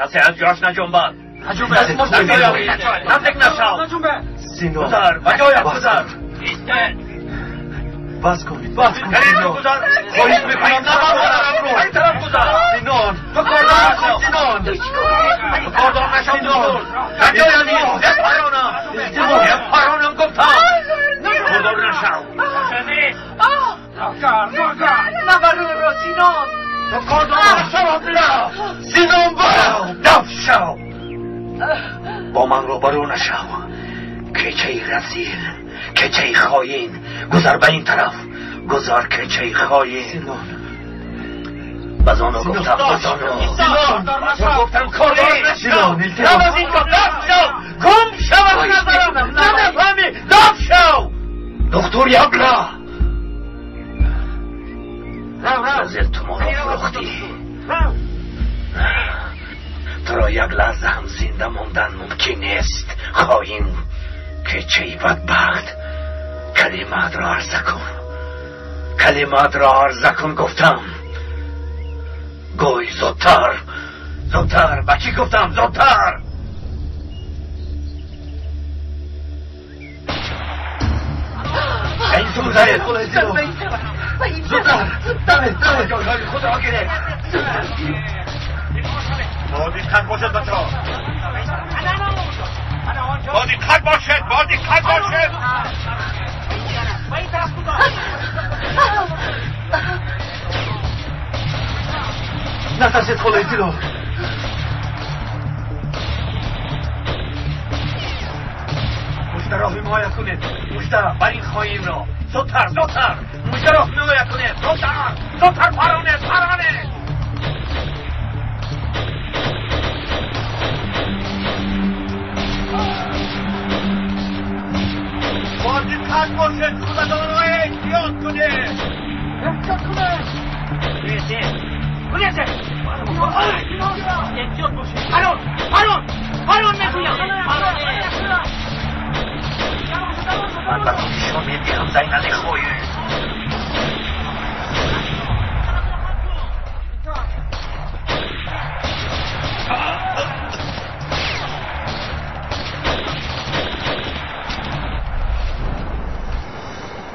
کسی از جاش نجنبد. نزدیک نشو. گذر به جایت گذر. بس کنید، بس کنید. خواهش میکنم نبر رو. این طرف گذر. سینان تو کاردار نشو. سینان تو کاردار نشو. به جایت پرانم. پرانم گفتم. کاردار نشو. نبر رو سینان. تو کاردار نشو. سینان برو. دف شو. با من روبرو نشو. کچه رزیل، کچه خاین. گذر به این طرف. گذر کچه خاین. بزانو گفتم، بزانو گفتم کاردار نشو. رم از اینجا. دف شو. گم شو از نظرم. نمیفهمی. دف شو. دکتر یبلا رزیل، تو ما را فروختی. تو را یک لحظه هم زنده ماندن ممکن نیست. خواهیم که چه بدبخت. کلمات را عرضه کن. کلمات را عرضه کن گفتم. گوی زودتر، زودتر. به کی گفتم؟ زودتر. این زودتر. زودتر. جایهای خود را گرفت. با دقت باشد بچه ها. با دقت باشد، با دقت باشد. نترسید خلای تیلو. مژده را حمایت کنید. مژده بر این خواهیم را. زودتر، زودتر. مژده را حمایت کنید. زودتر، زودتر. پرانه، پرانه. با دقت باشد. خودتان را احتیاط کنید. احتیاط کنید. احتیاط باشید. پران، پران، پران میگویم. من به تو نشان میدهم زینل خواهی.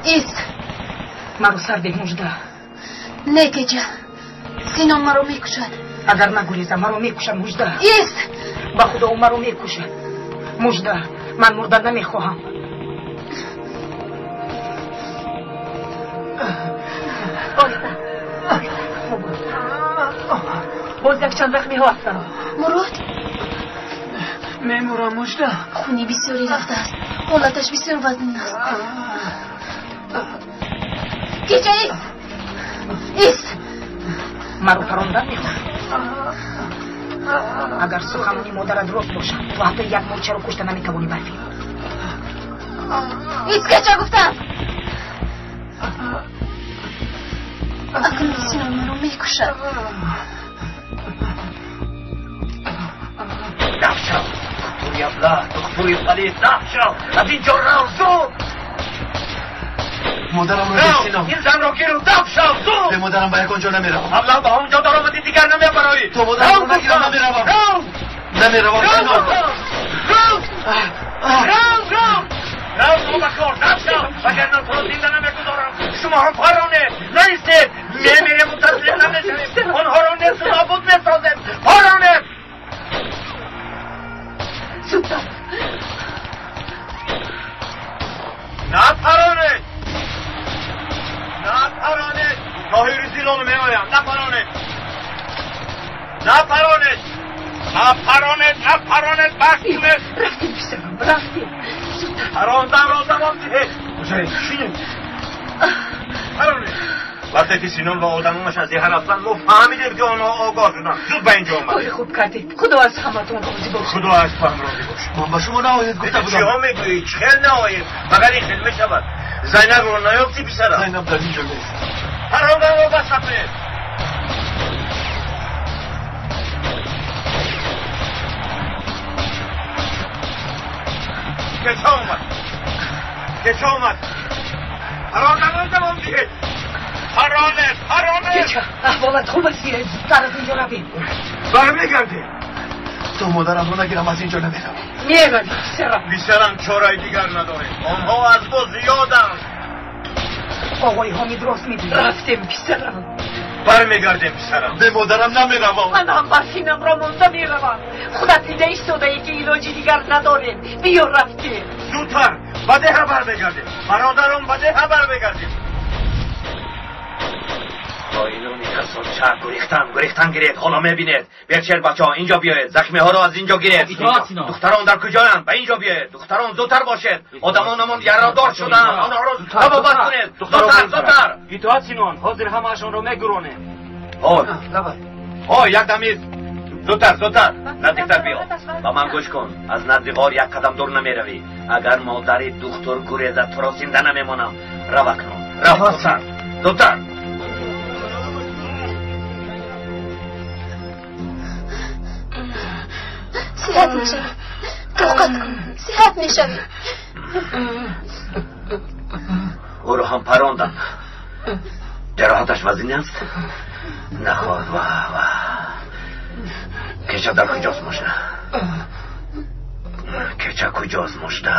ایست. مرا سر ده مژده. نه کجا. سینان مرا میکشد. اگر نگریزم مرا میکشد مژده. ایست. به خدا او مرا میکشد مژده. من مردن نمیخواهم. باز یک چند زخمی ها هستند. مراد میمورم مژده. خونی بسیاری رفته است. حالتش بسیار وزنین است. کجا ایست. ایست. مرا پراندن میخواهد. اگر سخنانی مادرت راست باشد تو حتی یک مورچه را کشته نمیتوانی برفی. ایست کجا گفتم. اکنون سینان مرا میکشد. دف شو دکتری ابله، دکتری پلید. دف شو از اینجا. رو زود. مادرم را سینان. این زن را گیر و دف شو زود. به مادرم به یک آنجا نمیروم. ابله به آنجا در آمدی دیگر نمیبرایی. تو مادرم را نگیرم نمیروم. نمیروم سینان. رو رو رو رو تو بکار. دف شو وگرنه تو را زنده نمیگذارم. شما هم پرانه نیستید. میمیریم و تسلیم نمیشویم. آنها را نیست و نابود میسازیم. پرانه. زودتر. نه پرانه، نه پرانه. تاهیر زیلانو میآیم. نه پرانه، نه پرانه، نه پرانه، نه پرانه. بس کنید. رفتیم پسرم، رفتیم. زودتر. پراندن را دوام دهید. شینید. پرانه. وقتی که سینان و آدمانش از دیه رفتن ما فهمیدیم که آنها آگاه شدن. زود به اینجا آمدیم. کار خوب کردید. خدا از همتون راضی باشه. خدا از تو هم راضی باشه. من به شما نهایت گفته بودم. چه میگویی؟ چه نهایت؟ مگر این خدمه شود. زینب رو نیافتی پسرم؟ زینب در اینجا نیست. پراندن را بسپید. کجا اومد؟ کجا اومد؟ پراندن را دوام دهید. پرانه، پرانه. کجا؟ احوالت خوب است. زودتر از اینجا رویم. برمیگردیم. То модарамро нагирам аз инҷо намеравам. Меравӣ писарам. Писарам, чораи дигар надорем. Онҳо аз мо зиёданд. Оғои Ҳомид рост мегӯяд. Рафтем писарам. Бармегардем писарам. Бе модарам намеравам. Ман ҳам барфинамро монда меравам. Худат дида истодаӣ ки илоҷи дигар надорем. Биё рафтем. Зудтар ба деҳа бармегардем. Бародарон, ба деҳа бармегардем. Хоинони касонча гурехтан, гурехтан гиред. Ҳоло мебинед. Берчел бачаҳо, инҷо биёед. Захмиҳоро аз инҷо гиред. Духтарон дар куҷоянд? Ба инҷо биёед. Духтарон зудтар бошед. Одамонамон ярадор шуданд. Онҳоро табобат кунед. Зудтар, зудтар. Итоат Синон, ҳозир ҳамаашонро мегуронем. Ой, ой, як дамиз. Зудтар, зудтар. Наздиктар биё. Ба ман гӯш кун. Аз назди ғор як қадам дур намеравӣ. Агар модари духтур гурезад, туро зинда намемонам. Рав акнун. Рав, зудтар. Зудтар. Сиҳат мешавӣ. Тоқат кун. Сиҳат мешавӣ. Ӯро ҳам парондам. Ҷароҳаташ вазин аст? Наход, ва ва. Кеча дар куҷост мужда? Кеча куҷост мужда?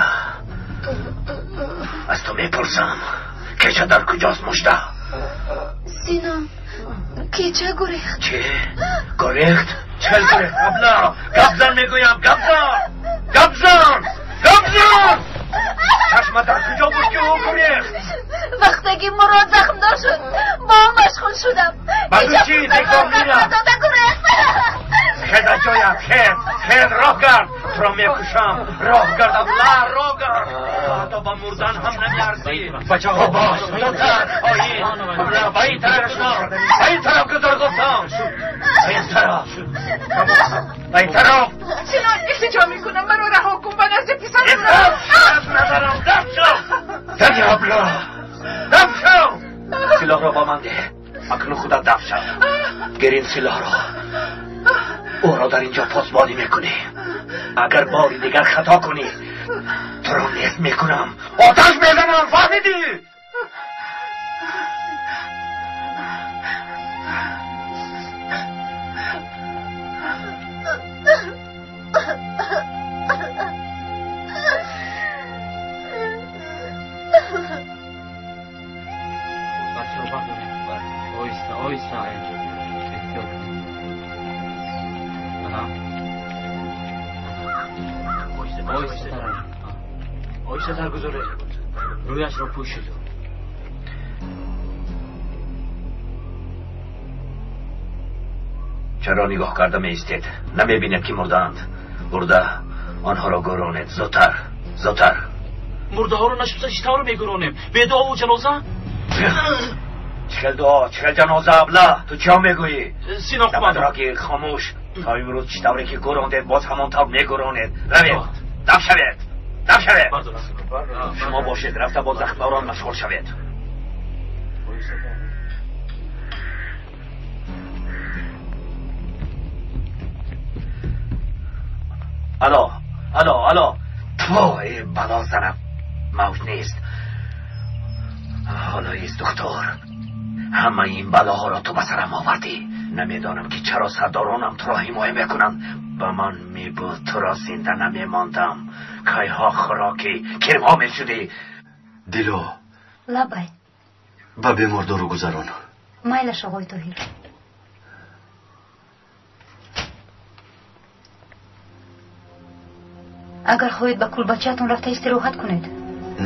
Аз ту мепурсам. Кеча дар куҷост мужда? Синон, кеча гурехт. Чӣ? Гурехт? Чел гурехт? Абла! Гап зан мегӯям, гап зан! Гап зан! Гап зан! Чашма дар куҷо буд ки ӯ гурехт? Вақте ки Мурод захмдор шуд, бо ӯ машғул шудам. Ба ту чӣ? Бегоҳ мирам. Дода гурехт. Хез аз ҷоят, хез, хез, роҳ гард. Туро мекушам. Роҳ гард, абла, роҳ гард. То ҳатто ба мурдан ҳам намеарзӣ. Бачаҳо, бош, зудтар, оин. Абла, ба ин тараф гузор. Ба ин тараф гузор гуфтам. Ба ин тараф. Ба ин тараф. Синон, илтиҷо мекунам, маро раҳо кун, ба назди писарам. Аз назарам даф шав. Зани абла, даф шав. Силоҳро ба ман деҳ. Акнун худат даф шав. Гир ин силоҳро. Ӯро дар инҷо посбонӣ мекунӣ. Агар бори дигар хато кунӣ, туро нест мекунам. Оташ мезанам, фаҳмидӣ? Оҳиста, оҳиста, эҳтиёт. оҳистатар гузоред. Рӯяшро пӯшид. Чаро нигоҳ карда меистед? Намебинед ки мурдаанд? Бурда онҳоро гуронед. Зудтар, зудтар. Мурдаҳоро нашуста чӣ тавр мегуронем? Бе дуову ҷаноза? Чӣ хел дуо, чӣ хел ҷаноза, абла? Ту чиҳо мегӯӣ? Сино Дамадро гир, хомӯш. То имрӯз чӣ тавре ки гурондед, боз ҳамон тавр мегуронед. Равед, даф шавед, даф шавед. Шумо бошед, рафта бо захмдорон машғул шавед. Алло, алло, алло. Тво, эй бало занам. Мавҷ нест. Ҳоло ист духтур. Ҳамаи ин балоҳоро ту ба сарам овардӣ. Намедонам ки чаро сардоронам туро ҳимоя мекунанд. Ба ман мебуд туро зинда намемондам. Кайҳо хӯроки кирмҳо мешудӣ. Дило. Лабай. Ба бемордору гузарон. Майлаш, оғои Тоҳир. Агар хоҳед ба кулбачаатон рафта истироҳат кунед.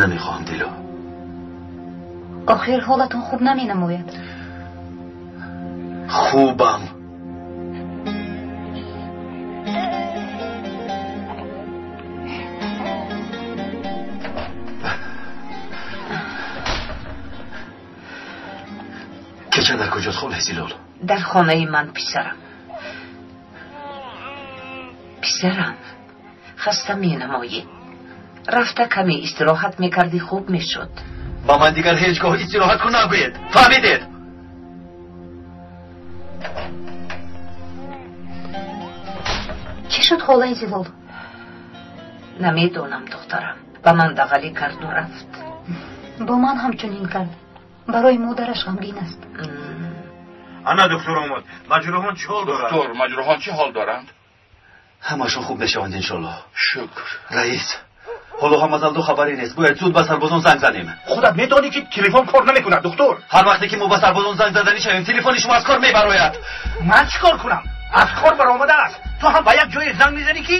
Намехоҳам, Дило. Охир ҳолатон хуб наменамояд. Хубам. Кеча дар куҷост, холаи Зилол? Дар хонаи ман, писарам. Писарам, хаста менамоӣ. Рафта каме истироҳат мекардӣ, хуб мешуд. Ба ман дигар ҳеҷ гоҳ истироҳат кун нагӯед. Фаҳмидед? Чӣ шуд, холаи Зилол? Намедонам, духтарам. Ба ман дағалӣ карду рафт. Бо ман ҳамчунин кард. Барои модараш ғамгин аст. Ана духтур омад. Маҷрӯҳон чӣ ҳол доранд? Духтур, маҷрӯҳон чӣ ҳол доранд? Ҳамаашон хуб мешаванд иншоаллоҳ. Шукр. Раис, ҳоло ҳам аз Алдо хабаре нест. Бояд зуд ба сарбозон занг занем. Худат медонӣ ки телефон кор намекунад, духтур. Ҳар вақте ки мо ба сарбозон занг заданӣ шавем, телефони шумо аз кор мебарояд. Ман чӣ кор кунам? Аз кор баромадааст. Ту ҳам ба як ҷое занг мезанӣ ки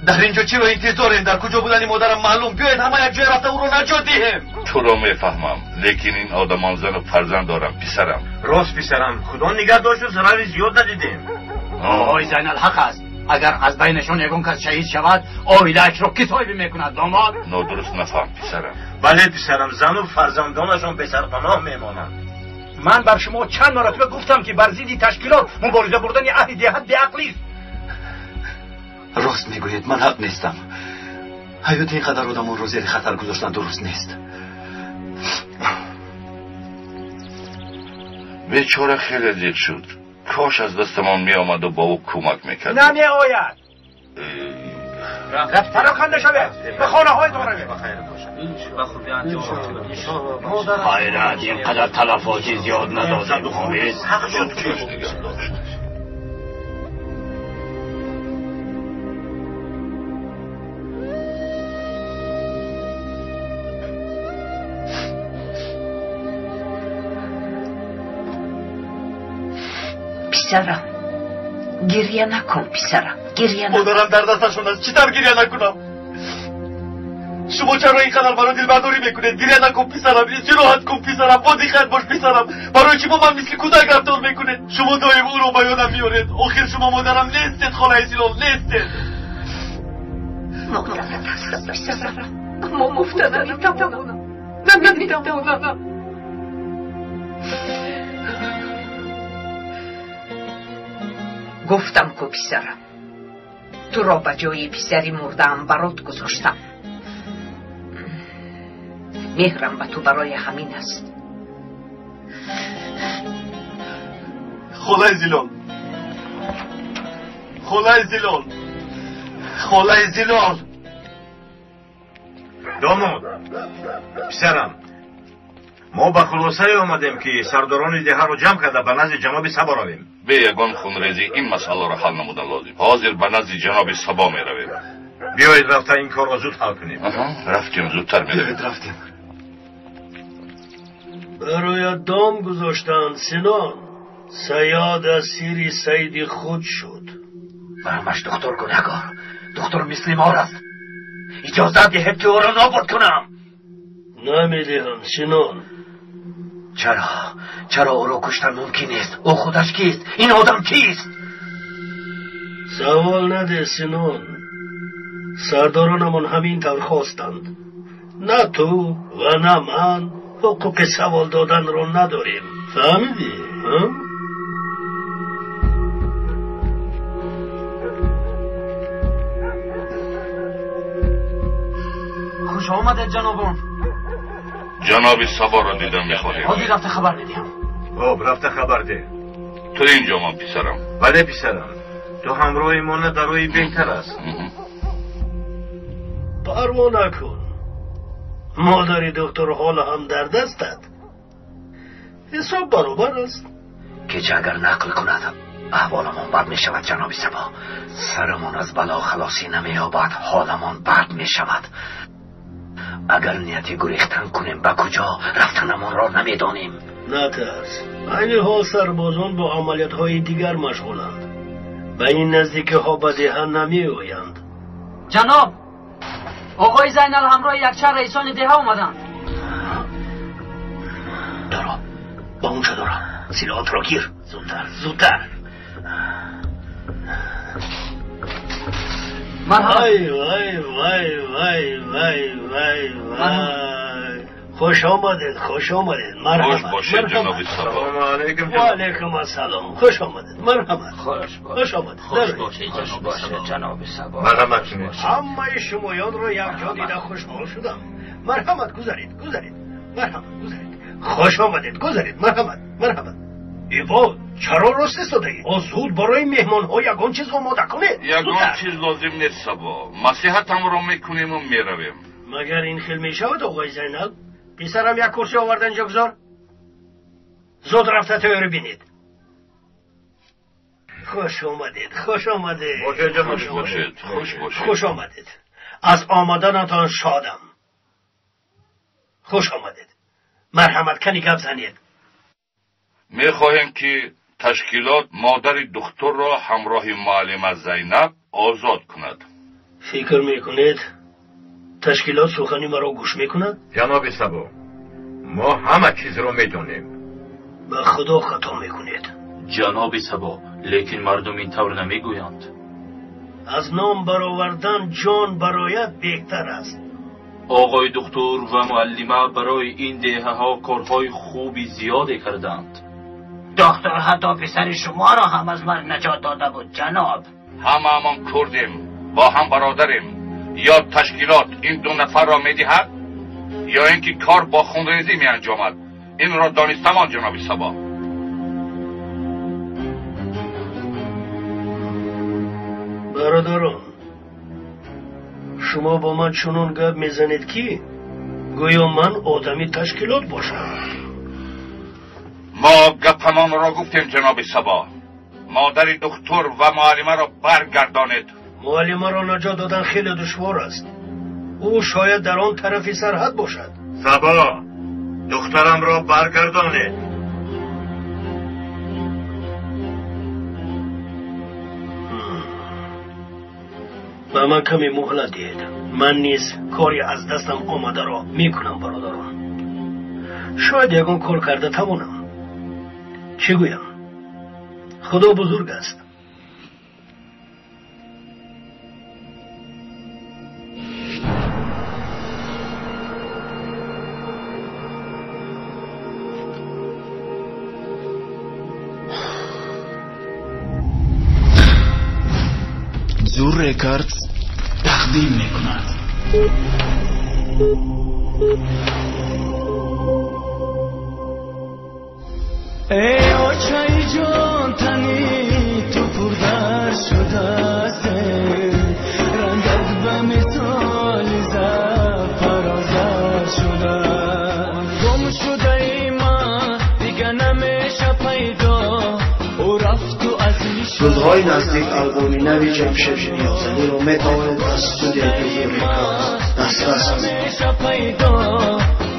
дар инҷо чиро интизорем? Дар куҷо будани модарам маълум. Биёед ҳама як ҷое рафта ӯро наҷот диҳем. Туро мефаҳмам, лекин ин одамон зану фарзанд дорам, писарам. Рост писарам, худо нигаҳ дошту зарари зиёд надидем. Оғои Зайнал ҳақ аст. Агар аз байнашон ягон кас шаҳид шавад, оилаашро кӣ соҳибӣ мекунад, домод? Нодуруст нафаҳм, писарам. Бале писарам, зану фарзандонашон бесарпаноҳ мемонанд. Ман бар шумо чанд маротиба гуфтам ки бар зидди ташкилот мубориза бурдани аҳли деҳат беақлист. Рост мегӯед, ман ҳақ нестам. Ҳаёти ин қадар одамонро зери хатар гузоштан дуруст нест. Бечора хеле зиқ шуд. Кош аз дастамон меомаду бо ӯ кӯмак мекардем. Намеояд. Пароканда шавед, ба хонаҳоятон равед. Хайрат, ин қадар талафоти зиёд надодем, Ҳомид. Ҳақ шуд ки Писарам, гирья накун, писарам, гирья накун. Модарам дар дасташон аст, чӣ тавр гирья накунам? Шумо чаро ин қадар маро дилбардорӣ мекунед? Гирья накун, писарам, истироҳат кун, писарам, бо диққат бош, писарам. Барои чӣ бо ман мисли кӯдак рафтор мекунед? Шумо доим ӯро ба ёдам меоред. Охир шумо модарам нестед, холаи Зилол, нестед. Модарат ҳастам, писарам, аммо гуфта наметавонам, наметавонам. Гуфтам ку писарам, туро ба ҷои писари мурдаам барот гузоштам. Меҳрам ба ту барои ҳамин аст. Холаи Зилол, холаи Зилол, холаи Зилол. Домод, писарам, мо ба хулосае омадем ки сардорони деҳаро ҷамъ карда ба назди ҷаноби Сабо равем. Бе ягон хунрезӣ ин масъаларо ҳал намудан лозим. Ҳозир ба назди ҷаноби Сабо меравем. Биёед рафта ин корро зуд ҳал кунем. Рафтем, зудтар меравем. Рафтем. Барои дом гузоштанд, Синон. Саёд асири сайди худ шуд. Барамаш духтур гунаҳкор. Духтур мисли мор аст. Иҷозат диҳед ки ӯро нобуд кунам. Намедиҳам, Синон. Чаро? Чаро ӯро куштан мумкин нест? Ӯ худаш кист? Ин одам кист? Савол наде, Синон. Сардоронамон ҳамин тавр хостанд. На ту ва на ман ҳуқуқи савол доданро надорем. Фаҳмидӣ? Хуш омадед, ҷанобон. Ҷаноби Саборо дидан мехоҳем. Ҳозир рафта хабар медиҳам. Хуб, рафта хабар деҳ. Ту инҷо ман, писарам. Бале, писарам, ту ҳамроҳи мо на дар роҳи беҳтар аст. Парво накун. Модари доктор ҳоло ҳам дар дастат. Ҳисоб баробар аст. Кеча агар нақл кунад, аҳволамон бад мешавад, ҷаноби Сабо. Сарамон аз бало халосӣ намеёбад, ҳоламон бад мешавад. Агар нияти гурехтан кунем, ба куҷо рафтанамонро намедонем. Натарс. Айни ҳол сарбозон бо амалиётҳои дигар машғуланд. Ба ин наздикиҳо ба деҳа намеоянд. Ҷаноб, оғои Зайнал ҳамроҳи якчанд раисони деҳа омаданд. Доро, ба унҷо дора. Силоҳатро гир. Зудтар, зудтар. Вай, вай, вай, вай, вай, вай, вай. Хуш омадед, хуш омадед. Марҳамат. Хуш бошед, ҷаноби Сабо. Салому алайкум. Ва алайкум ассалом. Хуш омадед. Марҳамат. Хуш омадед. Хуш бошед, ҷаноби Сабо. Марҳамат кунед. Ҳамаи шумоёнро якҷо дида хушҳол шудам. Марҳамат, гузаред, гузаред. Марҳамат, гузаред. Хуш омадед, гузаред. Марҳамат, марҳамат. Ибо, чаро рост истодаед? О, зуд барои меҳмонҳо ягон чиз омода кунед. Ягон чиз лозим нест, Сабо. Маслиҳатамро мекунему меравем. Магар ин хел мешавад, оғои Зайнал? Писарам, як курсӣ оварда инҷо гузор. Зуд рафта тайёрӣ бинед. Хуш омадед, хуш омадед. Хуш бошед, хуш бошед. Хуш омадед. Аз омаданатон шодам. Хуш омадед. Марҳамат, кани гап занед. Мехоҳем ки ташкилот модари духтурро ҳамроҳи муаллима Зайнаб озод кунад. Фикр мекунед ташкилот сухани маро гӯш мекунад? Ҷаноби Сабо, мо ҳама чизро медонем. Ба Худо хато мекунед. Ҷаноби Сабо, лекин мардум ин тавр намегӯянд. Аз ном баровардан ҷон барояд беҳтар аст. Оғои духтур ва муаллима барои ин деҳаҳо корҳои хуби зиёде карданд. Доктор ҳатто писари шуморо ҳам аз марг наҷот дода буд, ҷаноб. Ҳамаамон курдем, бо ҳам бародарем. Ё ташкилот ин ду нафарро медиҳад, ё ин ки кор бо хунрезӣ меанҷомад. Инро донистамон, ҷаноби Сабо. Бародарон, шумо бо ман чунон гап мезанед ки гӯё ман одами ташкилот бошам. Мо гапамонро гуфтем, ҷаноби Сабо. Модари духтур ва муаллимаро баргардонед. Муаллимаро наҷот додан хеле душвор аст. Ӯ шояд дар он тарафи сарҳад бошад. Сабо, духтарамро баргардонед. Ба ман каме муҳлат диҳед. Ман низ кори аз дастам омадаро мекунам, бародарон. Шояд ягон кор карда тавонам. Чӣ гӯям? Худо бузург аст. Зур Рекордс тақдим мекунад. Эй очаи ҷон, тани ту пурдар шудааст, рангат ба мисоли зафарозар шудааст. Гум шудаи ман дига намеша пайдо, ӯ рафту аз ин Рӯзҳои наздик албоми нави Ҷамшед Ниёзалиро метавонед аз студияи Зур Рекордс дастрас кунед.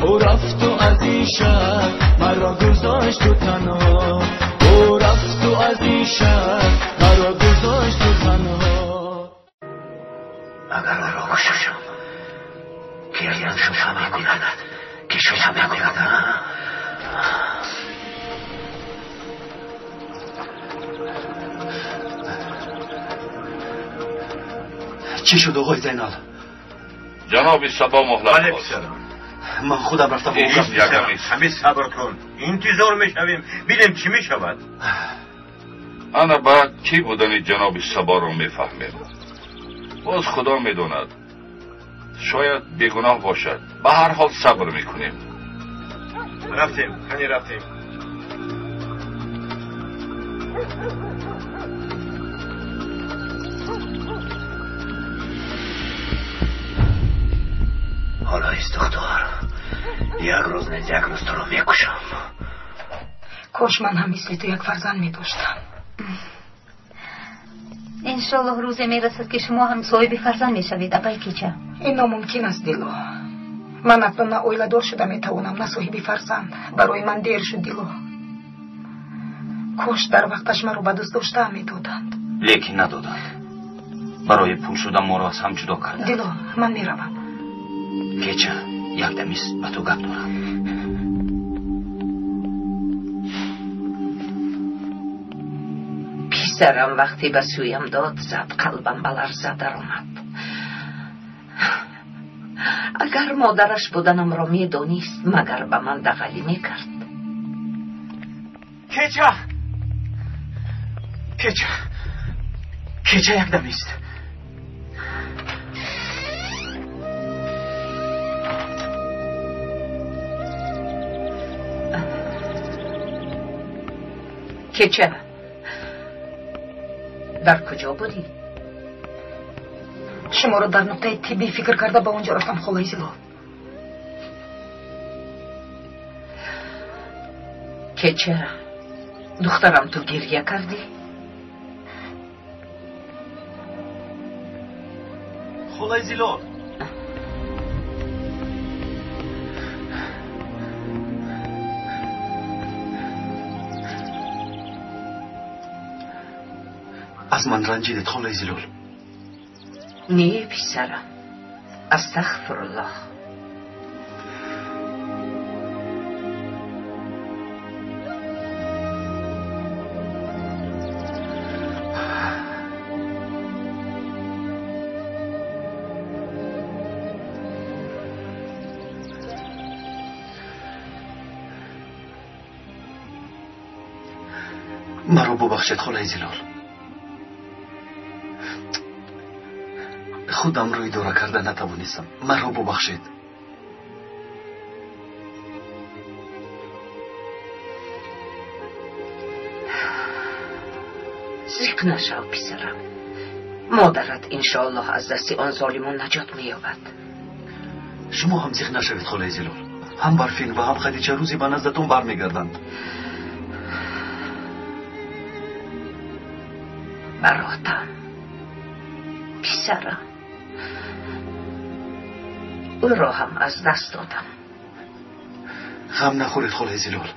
Ӯ рафту аз ин шаҳр маро гузошту танҳо, ӯ рафту аз ин шаҳр маро гузошту танҳо. Агар ӯро кушам, гирям шуша мекунад, ки шуша мекунад. Чӣ шуд, оғои Зайнал? Ҷаноби Сабо муҳлат хост. Ман худам рафтам. Ҳамин сабр кун, интизор мешавем, бинем чӣ мешавад. Ана баъд кӣ будани ҷаноби Саборо мефаҳмем. Боз Худо медонад, шояд бегуноҳ бошад. Ба ҳар ҳол сабр мекунем. Рафтем, кани рафтем. Ҳоло истухтор, як рӯз нез як рӯз туро мекушам. Кош ман ҳам мисли ту як фарзанд медоштам. Иншоллоҳ рӯзе мерасад ки шумо ҳам соҳиби фарзанд мешавед, абай кеча. Ин номумкин аст, Дило. Ман акнун на оиладор шуда метавонам, на соҳиби фарзанд. Барои ман дер шуд, Дило. Кош дар вақташ маро ба дӯст доштаам медоданд. Лекин надоданд. Барои пул шудан моро аз ҳам ҷудо карданд. Дило, ман меравам. Кеча, якдамис ба ту гап дорам. Писарам вақте ба сӯям дод зад, қалбам ба ларза даромад. Агар модараш буданамро медонист, магар ба ман дағалӣ мекард. Кеча, кеча, кеча, якдамист. Кеча, дар куҷо будӣ? Шуморо дар нуқтаи тиббӣ фикр карда ба он ҷо рафтам, холаи Зилол. Кеча, духтарам, ту гирья кардӣ? Холаи Зилол. Аз ман ранҷидед, холаи Зилол. Не, писарам. Астағфируллоҳ. Маро бубахшед, холаи Зилол. Худамро идора карда натавонистам. Маро бубахшед. Зиқ нашав, писарам. Модарат иншоаллоҳ аз дасти он золимон наҷот меёбад. Шумо ҳам зиқ нашавед, холаи Зилол. Ҳам Барфин ва ҳам Хадича рӯзе ба наздатон бармегарданд. Баротам, писарам, ӯро ҳам аз даст додам. Ғам нахӯред, холаи Зилол.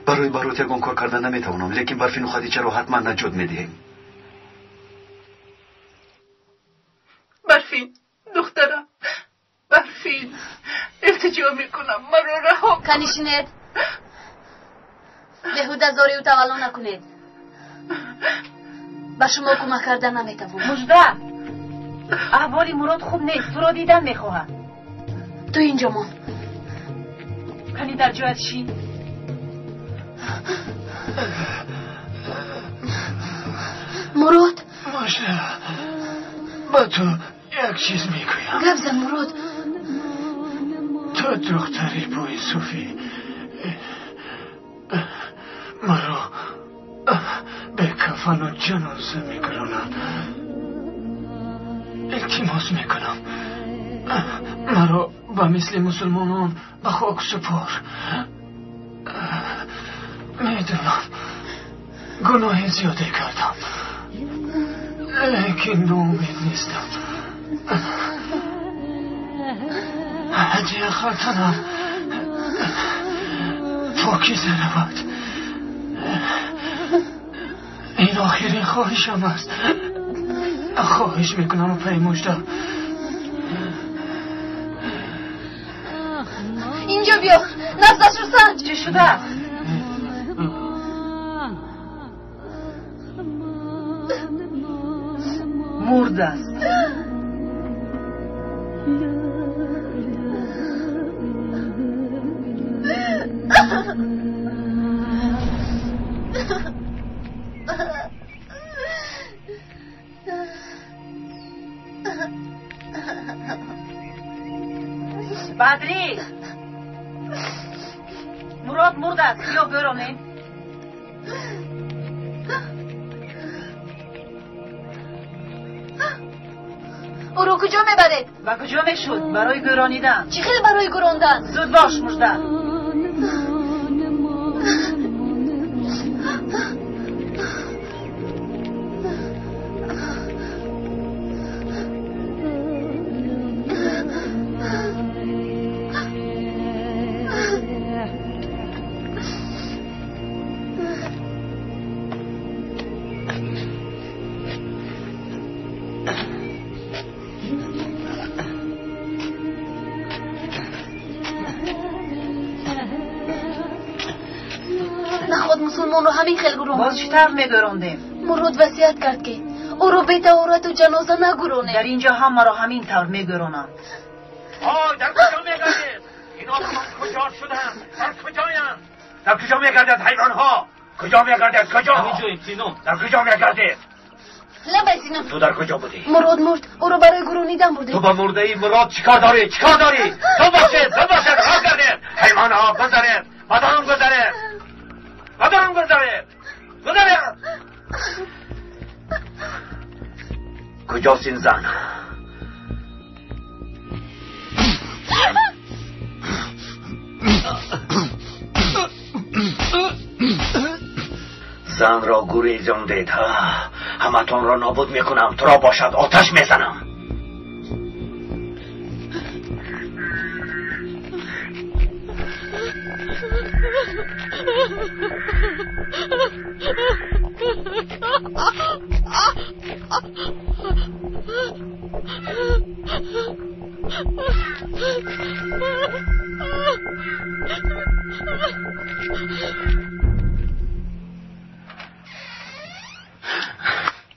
Барои барот ягон кор карда наметавонам, лекин Барфину Хадичаро ҳатман наҷот медиҳем. Барфин, духтарам, Барфин, илтиҷо мекунам, маро раҳо кун. Канишинед, беҳуда зорию тавалло накунед. Ба шумо кӯмак карда наметавонам. Мужда, аҳволи Мурод хуб нест, туро дидан мехоҳад. Ту инҷо мон. Кани дар ҷоят шин. Мурод. Мужда, ба ту як чиз мегӯям. Гап зан, Мурод. Ту духтари бои суфӣ, маро бе кафану ҷаноза мегиронанд. Илтимос мекунам, маро ба мисли мусулмонон ба хок супор. Медонам гуноҳи зиёде кардам, лекин ноумед нестам. Ҳаҷи хатанам покиза равад. Ин охирин хоҳишам аст. Хоҳиш мекунам, пай Мужда. Инҷо биё, нафсашро санҷ. Чӣ шуда? Мурд аст. Бадрӣ, Мурод мурд аст, биё гӯронем. Ӯро куҷо мебаред? Ба куҷо мешуд? Барои гӯронидан. Чӣ хел барои гӯрондан? Зуд бош, Мужда. Ҳамин хел гуронем. Боз чӣ тавр мегӯрондем? Мурод васият кард, ки ӯро бетаҳорату ҷаноза нагуронем. Дар инҷо ҳамаро ҳамин тавр мегӯронанд. Ой, дар куҷо мегардед? Ин одамон куҷо шуданд? Дар куҷоянд? Дар куҷо мегардед, ҳайвонҳо? Куҷо мегардед? Куҷо? Ҳамин ҷоем. Дар куҷо мегардед? Лабай, Сино. Ту дар куҷо будӣ? Мурод мурд, ӯро барои гуронидан бурдем. Ту ба мурдаи Мурод чӣ кор дорӣ? Чӣ кор дорӣ? Зуд бошед, зуд бошед, роҳ гардед. Ҳайвонҳо, гузаред, ба дарун гузаред, ба дарун гузаред, гузаред. Куҷост ин зан? Занро гурезондед, ҳаматонро нобуд мекунам. Туро бошад оташ мезанам.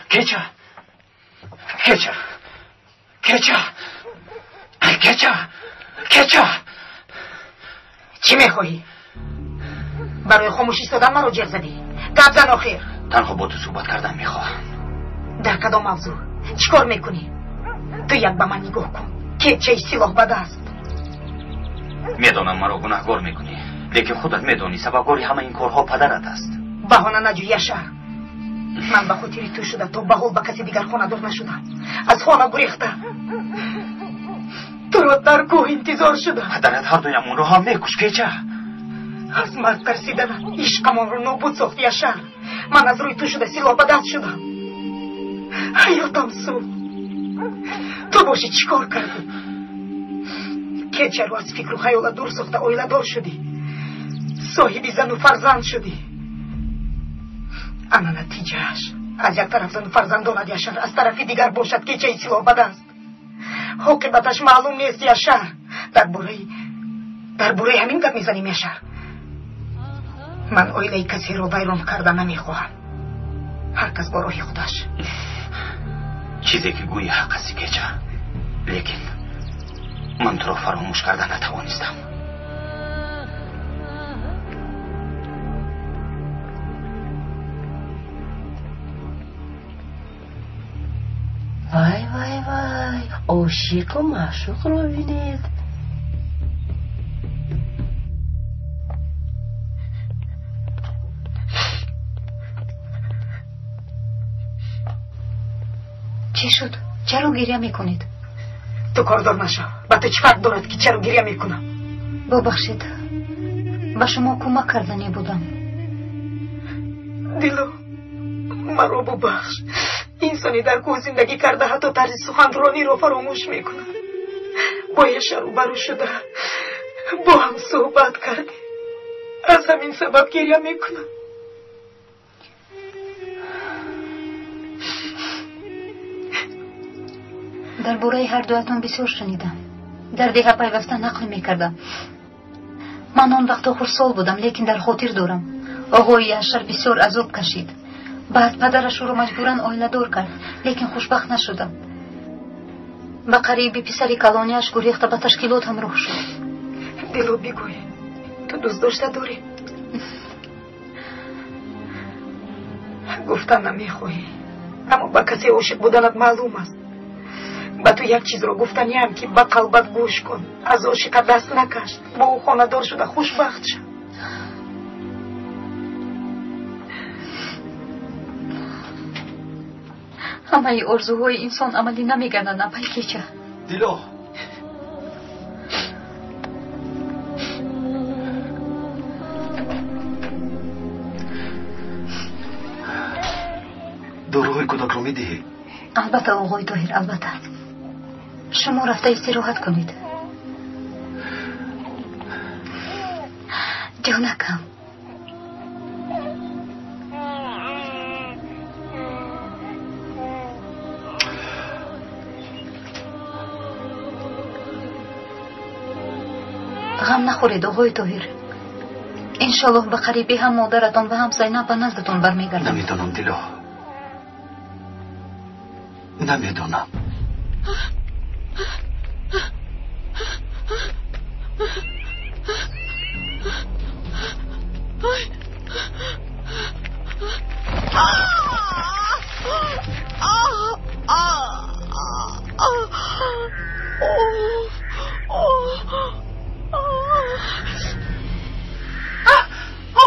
Кеча! Кеча! Кеча! Кеча! Кеча! Чӣ мехоҳӣ? Барои хомӯш истодан маро ҷеғ задӣ? Гап зан охир. Танҳо бо ту суҳбат кардан мехоҳам. Дар кадом мавзӯъ? Чӣ кор мекунӣ? Ту як ба ман нигоҳ кун. Кечаи силоҳ ба даст. Медонам маро гунаҳгор мекунӣ, лекин худат медонӣ сабабгори ҳама ин корҳо падарат аст. Баҳона наҷӯй, Яшар. Ман ба хотири ту шуда то ба ҳол ба каси дигар хонадор нашудам. Аз хона гурехта. Туро дар кӯҳ интизор шудам. Падарат ҳар дуямонро ҳам мекушт, Кеча. Аз марг тарсиданат ишқамонро нобуд сохт, Яшар. Ман аз рӯи ту шуда силоҳ ба даст шудам. Ҳаётам сӯхт. Ту бошӣ чӣ кор кардӣ? Кечаро аз фикру хаёлат дур сохта оиладор шудӣ. Соҳиби зану фарзанд шудӣ. Ана натиҷааш. Аз як тараф зану фарзандонат, Яшар, аз тарафи дигар бошад кечаи силоҳ ба даст. Оқибаташ маълум нест, Яшар. Дар бораи ҳамин гап мезанем, Яшар. Ман оилаи касеро вайрон карда намехоҳам. Ҳар кас бо роҳи худаш. Чизе ки гӯи ҳақ ҳасти, Кеча, лекин ман туро фаромӯш карда натавонистам. Вай, вай, вай, ошиқу маъшуқро бинед. Чӣ шуд? Чаро гиря мекунед? Ту кордор нашав. Ба ту чӣ фарқ дорад, ки чаро гиря мекунам? Бубахшед, ба шумо кӯмак карданӣ будам. Дило, маро бубахш. Инсоне дар кӯҳ зиндагӣ карда ҳатто тарзи суханрониро фаромӯш мекунад. Бо Яшар рӯбарӯ шуда бо ҳам суҳбат кардем. Аз ҳамин сабаб гиря мекунам. Дар бораи ҳар дуятон бисёр шунидам. Дар деҳа пайваста нақл мекардам. Ман он вақто хурдсол будам, лекин дар хотир дорам. Оғои Яшар бисёр азоб кашид. Баъд падараш ӯро маҷбуран оиладор кард, лекин хушбахт нашудам. Ба қариби писари калониаш гурехта ба ташкилот ҳамроҳ шуд. Дило, бигӯй, ту дӯст дошта дорӣ? Гуфтан намехоҳӣ, аммо ба касе ошиқ буданат маълум аст. Ба ту як чизро гуфтаниам, ки ба қалбат гӯш кун. Аз ошиқа даст накаш. Бо ӯ хонадор шуда хушбахт шав. Ҳамаи орзуҳои инсон амалӣ намегарданд, апай Кеча. Дило, доруҳои кӯдакро медиҳӣ? Албатта, оғои Тоҳир, албатта. Шумо рафта истироҳат кунед. Ҷонакам. Ғам нахӯред, оғои Тоҳир. Иншоллоҳ ба қарибӣ ҳам модаратон ва ҳам Зайнаб ба наздатон бармегарданд. Намедонам, Дило, намедонам.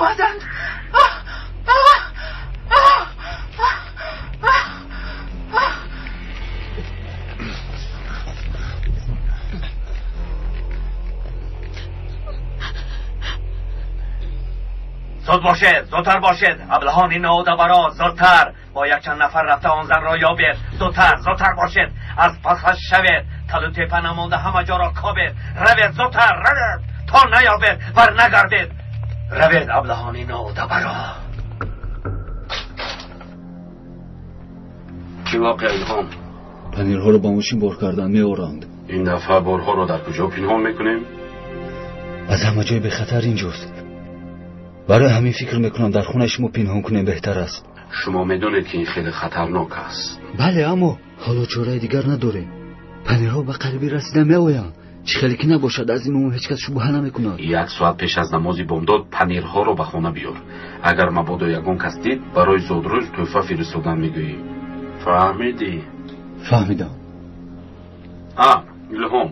омаданд. Зуд бошед, зудтар бошед, аблаҳони ноудабаро, зудтар. Бо якчанд нафар рафта он занро ёбед. Зудтар, зудтар бошед, аз пасаш шавед, талу тепа намонда ҳама ҷоро кобед. Равед, зудтар равед, то наёбед бар нагардед. Равед аблаҳони ноӯтабаро. Чӣ воқеа, Илҳом? Панирҳоро ба мошин бор кардан меоранд. Ин дафъа борҳоро дар куҷо пинҳон мекунем? Аз ҳама ҷой бехатар инҷост. Барои ҳамин фикр мекунам дар хонаи шумо пинҳон кунем беҳтар аст. Шумо медонед, ки ин хеле хатарнок аст. Бале, аммо ҳоло чораи дигар надорем. Панирҳо ба қарибӣ расида меоянд. Чӣ хеле ки набошад, аз ин умум ҳеҷ кас шубҳа намекунад. Як соат пеш аз намози бомдод панирҳоро ба хона биёр. Агар мабодо ягон кас дид, барои зодрӯз тӯҳфа фиристодан мегӯӣ. Фаҳмидӣ? Фаҳмидам. А, Илҳом,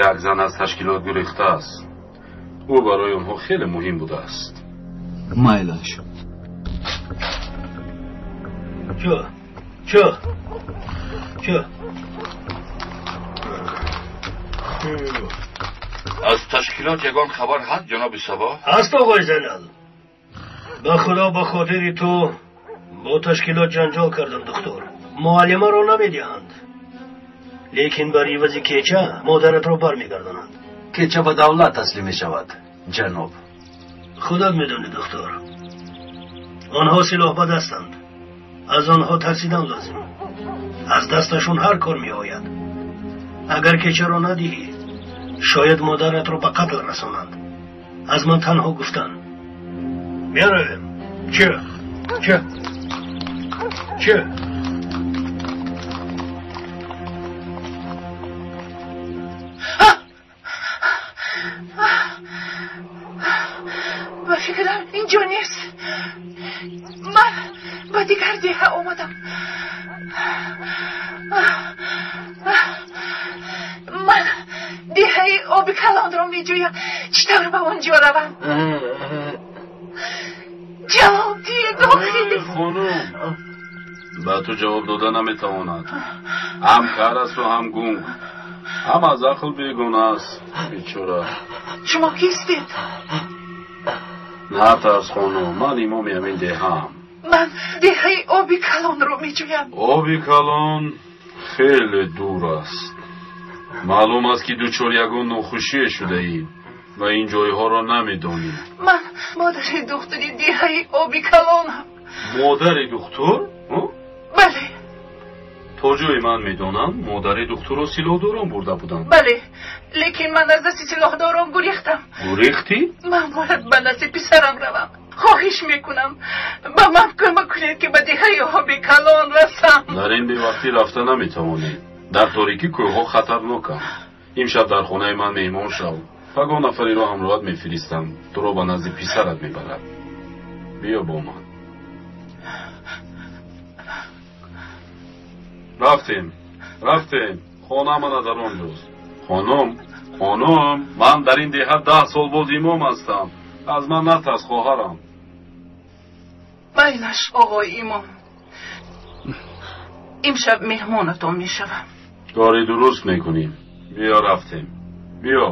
як зан аз ташкилот гурехтааст. Ӯ барои онҳо хеле муҳим будааст. Майлаш. Чё? Чё? Чё? Аз ташкилот ягон хабар ҳаст, ҷаноби Сабо? Ҳаст, оғои Зайнал. Ба худо, ба хотири ту бо ташкилот ҷанҷол кардам, духтур. Муаллимаро намедиҳанд, лекин бар ивази кеча модаратро бармегардонанд. Кеча ба давлат таслим мешавад, ҷаноб. Худат медонӣ, духтур, онҳо силоҳ ба дастанд. Аз онҳо тарсидан лозим. Аз дасташон ҳар кор меояд. Агар кечаро надиҳӣ, шояд модаратро ба қатл расонанд. Аз ман танҳо гуфтан. Меравем. Че? Че? Че? Ба фикрам инҷо нест. Ман ба дигар деҳа омадам. Ман деҳаи оби калонро меҷӯям. Чӣ тавр ба он ҷо равам? Ҷавоб диҳед, охир. Хонум, ба ту ҷавоб дода наметавонад. Ҳам кар асту ҳам гунг, ҳам аз ақл бегона аст, бечора. Шумо кистед? Натарс, хонум, ман имоми ҳамин деҳаам. Ман деҳаи оби калонро меҷӯям. Оби калон хеле дур аст. Маълум аст, ки дучори ягон нохушие шудаӣ ва ин ҷойҳоро намедонӣ. Ман модари духтури деҳаи оби калонам. Модари духтур? Бале. То ҷое ман медонам, модари духтурро силоҳдорон бурда буданд. Бале, лекин ман аз дасти силоҳдорон гурехтам. Гурехтӣ? Ман бояд ба назди писарам равам. Хоҳиш мекунам, ба ман кӯмак кунед, ки ба деҳаи оби калон расам. Дар ин бевақтӣ рафта наметавонӣ. Дар торикӣ кӯҳҳо хатарноканд. Имшаб дар хонаи ман меҳмон шав. Пагоҳ нафареро ҳамроҳат мефиристам, туро ба назди писарат мебарад. Биё бо ман. Рафтем, рафтем. Хона мана дар он ҷост. Хонум, хонум, ман дар ин деҳа 10 сол боз имом ҳастам. Аз ман натарс, хоҳарам. Майлаш, оғои имом. Имшаб меҳмонатон мешавам. Кори дуруст мекунӣ. Биё, рафтем. Биё.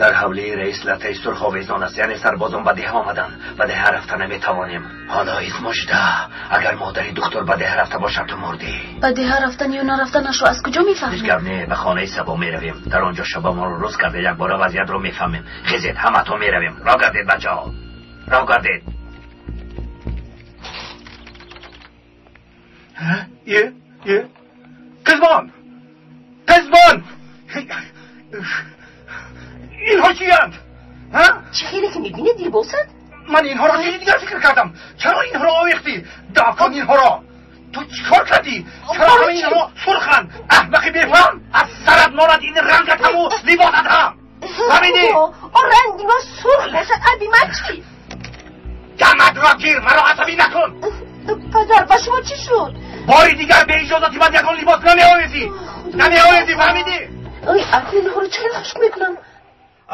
Дар ҳавлии раис латаи сурх овезон аст. Яъне сарбозон ба деҳа омаданд. Ба деҳа рафта наметавонем. Ҳоло измужда, агар модари духтур ба деҳа рафта бошад, ту мурдӣ. Ба деҳа рафтан ё нарафтанашро аз куҷо мефаҳмем? Ҳеҷ гап не, ба хонаи Сабо меравем. Дар он ҷо шабамонро рӯз карда якбора вазъиятро мефаҳмем. Хезед, ҳаматон меравем. Роҳ гардед, бачаҳо, роҳ гардед. Қизбон, қизбон, инҳо чиянд? Чӣ хеле ки мебинед, либосанд. Ман инҳоро чизи дигар фикр кардам. Чаро инҳоро овехтӣ? Дафон инҳоро. Ту чӣ кор кардӣ? Чаро ҳама инҳо сурханд? Аҳмақи бефаҳм, аз сарат монад ин рангатаму либосат ҳам. Фаҳмидӣ? Он ранги мо сурх бошад, аби ман чӣ? Даматро гир, маро асабӣ накун. Падар, ба шумо чӣ шуд? Бори дигар бе иҷозати ман ягон либос намеовезӣ. Намеовезӣ, фаҳмидӣ? Ой, акнун инҳоро чӣ хел хушк мекунам?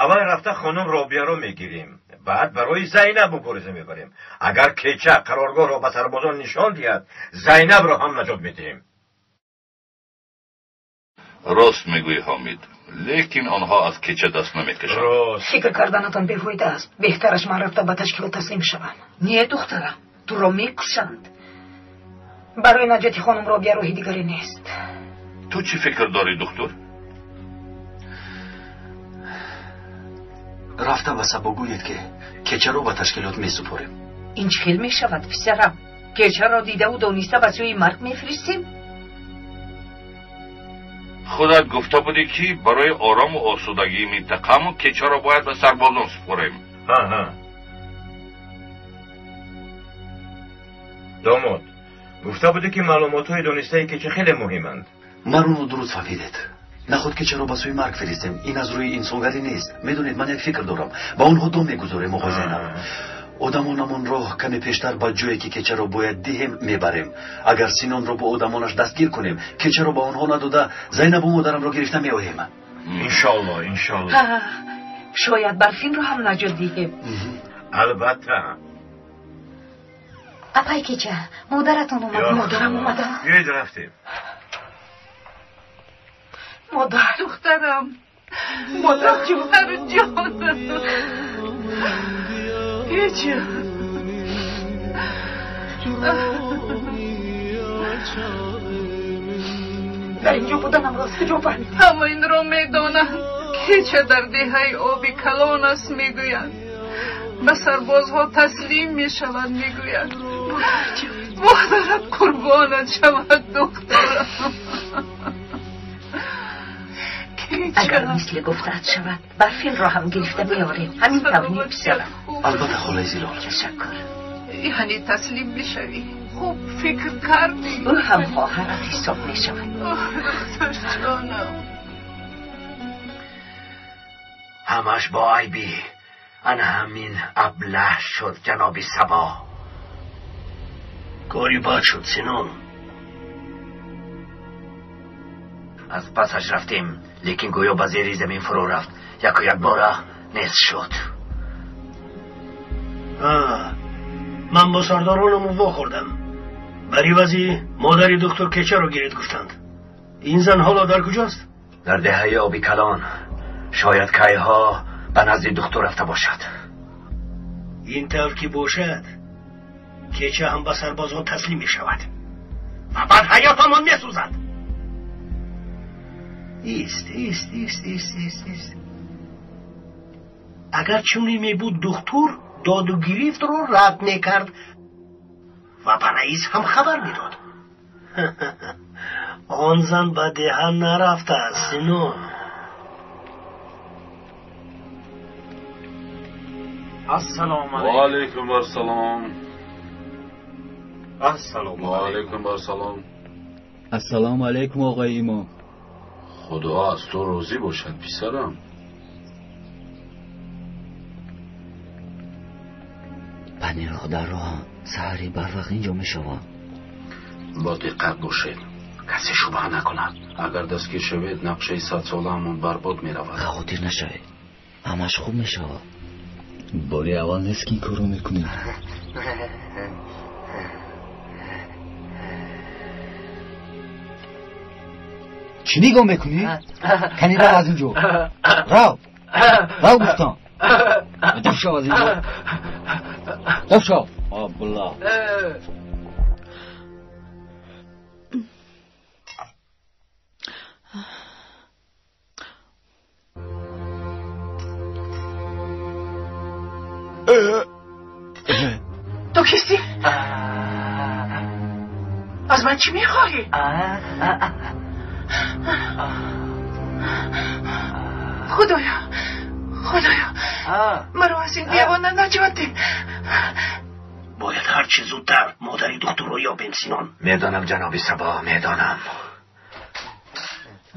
Аввал рафта хонум Робияро мегирем, баъд барои Зайнаб мубориза мебарем. Агар кеча қароргоҳро ба сарбозон нишон диҳад, Зайнабро ҳам наҷот медиҳем. Рост мегӯӣ, Ҳомид. Лекин онҳо аз кеча даст намекашанд. Фикр карданатон бефоида аст. Беҳтараш ман рафта ба ташкилот таслим шавам. Не, духтарам, туро мекушанд. Барои наҷоти хонум Робия роҳи дигаре нест. Ту чӣ фикр дорӣ, духтур? Рафта ба Сабо гӯед, ки кечаро ба ташкилот месупорем. Ин чӣ хел мешавад, писарам? Кечаро дидаву дониста ба сӯи марг мефиристем? Худат гуфта будӣ, ки барои орому осудагии минтақамон кечаро бояд ба сарбозон супорем. Домод, гуфта будӣ, ки маълумотҳои донистаи кеча хеле муҳиманд. Маро нодуруст фаҳмидед. Наход кечаро ба сӯи марг фиристем. Ин аз рӯи инсонгарӣ нест. Медонед, ман як фикр дорам. Ба онҳо дом мегузорем, оғои Зайнаб. Одамонамонро каме пештар ба ҷое, ки кечаро бояд диҳем, мебарем. Агар Синонро бо одамонаш дастгир кунем, кечаро ба онҳо надода, Зайнабу модарамро гирифта меоем. Иншоалло, иншоалло. Шояд Барфинро ҳам наҷот диҳем. Албатта. Апай кеча, модаратон омад. Модарам омада. Биёед, рафтем. Модар. Духтарам, модар, ҷон. Кеча. Дар инҷо буданамро аз куҷо фаҳмид? Ҳама инро медонанд. Кеча дар деҳаи оби калон аст, мегӯянд. Ба сарбозҳо таслим мешаванд, мегӯянд. Модарат қурбонат шавад, духтарам. Агар мисли гуфтаат шавад, Барфинро ҳам гирифта меорем. Ҳамин тавр не, писарам? Албатта, холаи Зилол. Ташаккур. Яъне таслим мешавӣ? Хуб фикр кардӣ? Ӯ ҳам хоҳарат ҳисоб мешавад. Духтарҷонам. Ҳамаш бо айби ана ҳамин аблаҳ шуд, ҷаноби Сабо. Кори бад шуд, Синон. Аз пасаш рафтем, лекин гӯё ба зери замин фурӯ рафт. Яку якбора нест шуд. Ман бо сардоронаму вохӯрдам. Бар ивази модари духтур кечаро гиред гуфтанд. Ин зан ҳоло дар куҷост? Дар деҳаи оби калон. Шояд кайҳо ба назди духтур рафта бошад. Ин тавр ки бошад, кеча ҳам ба сарбозон таслим мешавад ва баъд ҳаётамон месӯзад. Ист, ист, ист, ист, ист, ист. Агар чунин мебуд, духтур доду гирифтро рад мекард ва ба раис ҳам хабар медод. Он зан ба деҳа нарафтааст, Синон. Ассалому алайкум. Ва алайкум ассалом. Ассалому Ва алайкум ассалом. Ассалому алайкум, оғои имом. Худо аз ту розӣ бошад, писарам. Панирходаро саҳари барвақт инҷо мешавад. Бо диққат бошед, касе шубҳа накунад. Агар дастгир шавед, нақшаи садсолаамон барбод меравад. Хавотир нашавед, ҳамаш хуб мешавад. Бори аввал нест, ки ин корро мекунед. Чӣ нигоҳ мекунӣ? Кани рав аз инҷо. Рав, рав гуфтам. Дур шав аз инҷо, дур шав. Абла. Ту кистӣ? Аз ман чӣ мехоҳӣ? Худоё, худоё, маро аз ин девона наҷот деҳ. Бояд ҳарчи зудтар модари духтурро ёбем, Синон. Медонам, ҷаноби Сабо, медонам.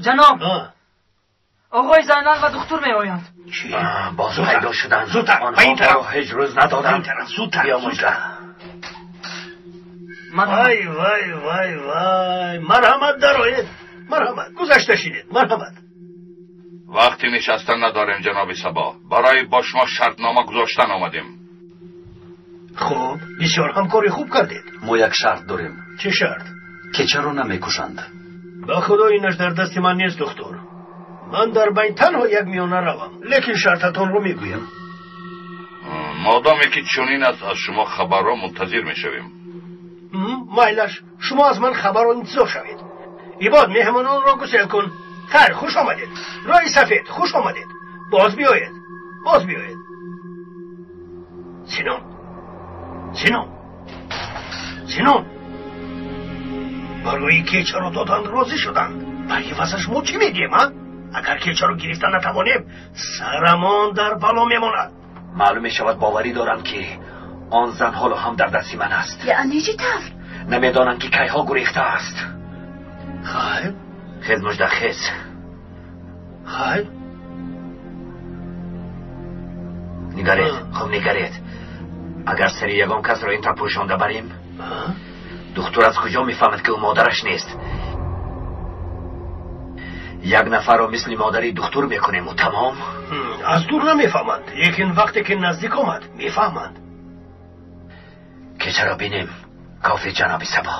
Ҷаноб, оғои Зайнал ва духтур меоянд. Боз пайдо шуданд. Зудтар, ба ин Онҳо тараф. маро ҳеҷ рӯз надоданд. Ба ин тараф, зудтар, Биё, мужда. Вай, вай, вай, вай, марҳамат, дароед. Марҳамат, гузашта шинед, марҳамат. Вақти нишастан надорем, ҷаноби Сабо. Барои бо шумо шартнома гузоштан омадем. Хуб, бисёр ҳам кори хуб кардед. Мо як шарт дорем. Чӣ шарт? Кечаро намекушанд. Ба худо, инаш дар дасти ман нест, духтур. Ман дар байн танҳо як миёна равам, лекин шартатонро мегӯям. Модоме ки чунин аст, аз шумо хабарро мунтазир мешавем. Майлаш, шумо аз ман хабарро интизор шавед. Ибод, меҳмононро гусел кун. Хайр, хуш омадед. Роҳи сафед, хуш омадед. Боз биёед, боз биёед. Синон, Синон, Синон, барои кечаро додан розӣ шуданд. Ба ивазаш мо чӣ мегӯем, а? Агар кечаро гирифта натавонем, сарамон дар бало мемонад. Маълум мешавад, боварӣ дорам, ки он зан ҳоло ҳам дар дасти ман аст. Яъне чӣ тавр? Намедонам, ки кайҳо гурехтааст. Хайр. Хез, Мужда, хез. Хайр. Нигаред, хуб нигаред. Агар сари ягон касро ин тавр пӯшонда барем, духтур аз куҷо мефаҳмад, ки ӯ модараш нест? Як нафарро мисли модари духтур мекунему тамом. Аз дур намефаҳманд, лекин вақте ки наздик омад, мефаҳманд. Кечаро бинем, кофи ҷаноби Сабо.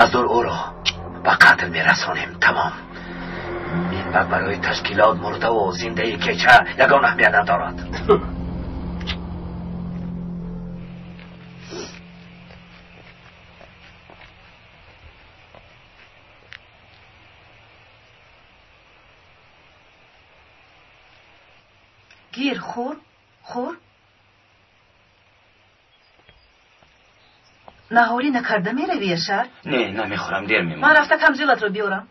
Аз дур ӯро ба қатл мерасонем, тамом. Минбаъд барои ташкилот мурдаву зиндаи кеча ягон аҳамият надорад. Гир, хӯр, хӯр. Наҳорӣ накарда меравӣ, Яшар? Не, намехӯрам, дер мемонам. Ман рафта камзӯлатро биёрам.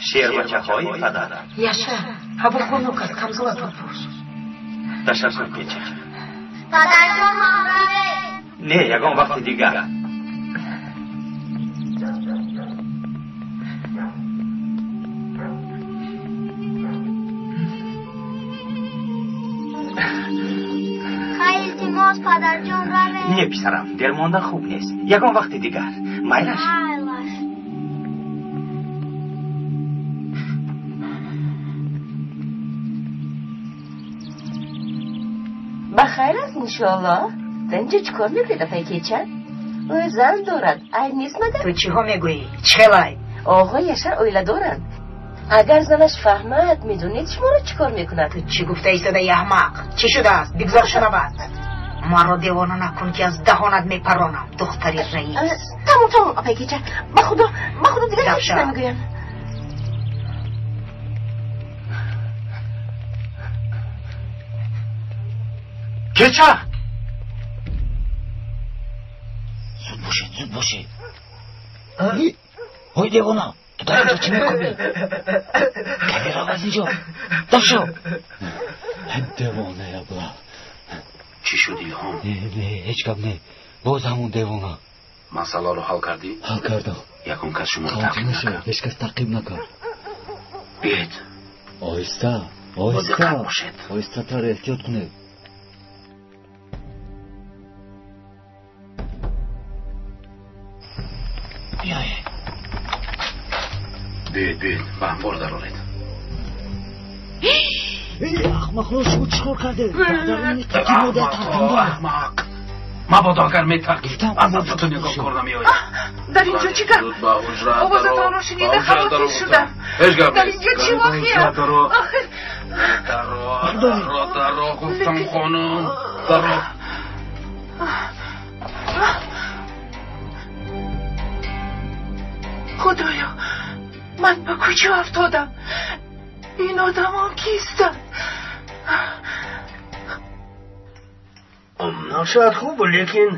Шербачаҳои падарам. Яшар, ҳаво хунук аст, камзӯлатро пӯш. Ташаккур, кеча. Падарҷон ҳам равед. Не, ягон вақти дигар. Илтимос, падарҷон, равед. Не, писарам, дер мондан хуб нест. Ягон вақти дигар. Майлаш? Майлаш. Ба хайр аст, иншоаллоҳ. Дар инҷо чӣ кор мекунед, апай кеча? Ӯ зан дорад, айб нест магар? Ту чиҳо мегӯӣ? Чӣ хелай? Оғои Яшар оила доранд. Агар занаш фаҳмад, медонед шуморо чӣ кор мекунад? Ту чӣ гуфта истодаи, аҳмақ? Чӣ шудааст? Бигзор шунавад. Маро девона накун, ки аз даҳонат мепаронам, духтари раис. Тамом, тамом, апай кеча. Ба худо, ба худо, дигар ҳеҷ чиз намегӯям. Кеча! Зуд бошед, зуд бошед. Ой, девона, ту дар инҷо чӣ мекунӣ? Каме рав аз инҷо. Даф шав. Девона ябла. Чӣ шуд, Илҳом? Не, не, ҳеҷ гап не. Боз ҳамон девона. Масъаларо ҳал кардӣ? Ҳал кардам. Ягон кас шуморо таъқиб накард? Ҳеҷ кас таъқиб накард. Биед. Оҳиста, оҳиста. Бодиққат бошед. Оҳистатар, эҳтиёт кунед. Биёед. Биёед, биёед, ба амбор дароред. Аҳмақҳо, шумо чӣ кор кардед? Аҳмақ! Мабодо агар метаркид, аз нафсатон ягон кор намеояд. Дар инҷо чӣ гап? Овозатонро шунида хавотир шудам. Ҳеҷ гап Дар нест. инҷо чӣ воқеа? Охир Даро, даро, даро, гуфтам хонум. Даро. Худоё, ман ба куҷо афтодам? Ин одамон кистанд? Нақшаат хуб буд, лекин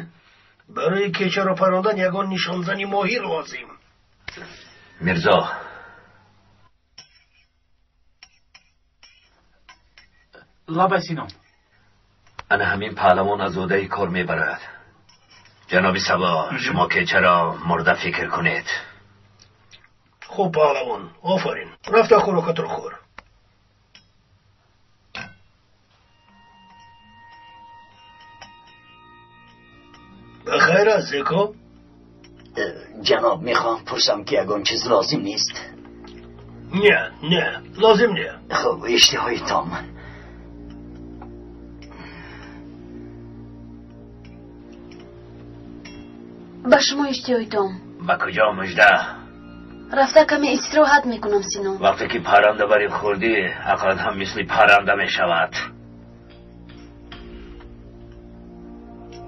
барои кечаро парондан ягон нишонзани моҳир лозим. Мирзо, Лабай, Синон. Ана ҳамин паҳлавон аз ӯҳдаи кор мебарад. Ҷаноби Сабо, шумо кечаро мурда фикр кунед. Хуб, паҳлавон, офарин. Рафта хӯрокатро хӯр. Ба хайр аст, Зеко? Ҷаноб, мехоҳам пурсам, ки ягон чиз лозим нест? Не, не, лозим не. Хуб, иштиҳои том. Ба шумо иштиҳои том. Ба куҷо, Мужда? Рафта каме истироҳат мекунам, Синон. Вақте ки парранда барин хӯрдӣ, ақлат ҳам мисли парранда мешавад.